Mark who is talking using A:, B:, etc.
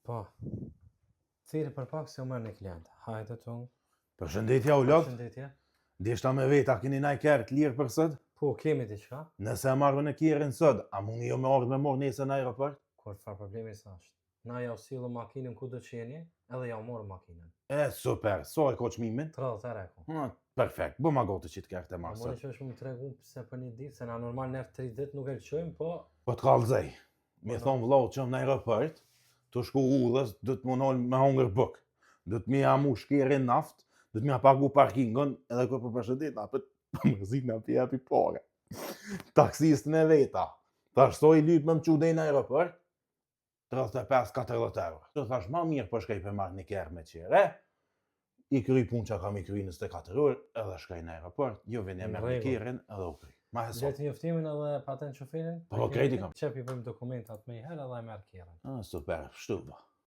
A: Po. Thirri për pak se u merr një klient. Hajde tung.
B: Përshëndetje Aulod.
A: Përshëndetje.
B: Deshta me vet, a keni naj kerr të lirë për sot?
A: Po, kemi diçka.
B: Nëse e marr unë kerrin sot, a muni ju me ardhë me marrë nesër në aeroport?
A: Kurrfarë problemi s'është. Na jau sillim makinën kudo që jeni, edhe jau marrim makinën.
B: E, super, sa e ka çmimin?
A: 30 euro e ka.
B: Ha, perfekt, bëma gati qit kerr ta
A: A
B: marr
A: mundi
B: sot.
A: që është me më tregu pse për një ditë, se na normal nër 3 ditë nuk e lëshojmë, po
B: Po të kallzoj. Me
A: Po,
B: thonë vëllau që jam në aeroport, tu shku udhës, do të më nal me hongër buk. Do të më ja mush kerrin naft, do të më ja pagu parkingun, edhe kur po përshëndet, apet po mërzit na pi japi pare. Taksistin e veta. Thash sa i lyp me më çu deri në aeroport, 35-40 euro. Të thash, ma mirë po shkoj për marrë një kerr me qere, i kryj punë që kam i kryj 24 orë, edhe shkoj në aeroport, ju vini e
A: Në
B: merrni
A: rregull.
B: kerrin, edhe u kryj. Ma e sot.
A: Letë njoftimin edhe patent shoferin.
B: Po, po, krejt i kam.
A: Qe pi bëjmë dokumentat me herë edhe e merr kerrin.
B: Ah, super, shtu ba.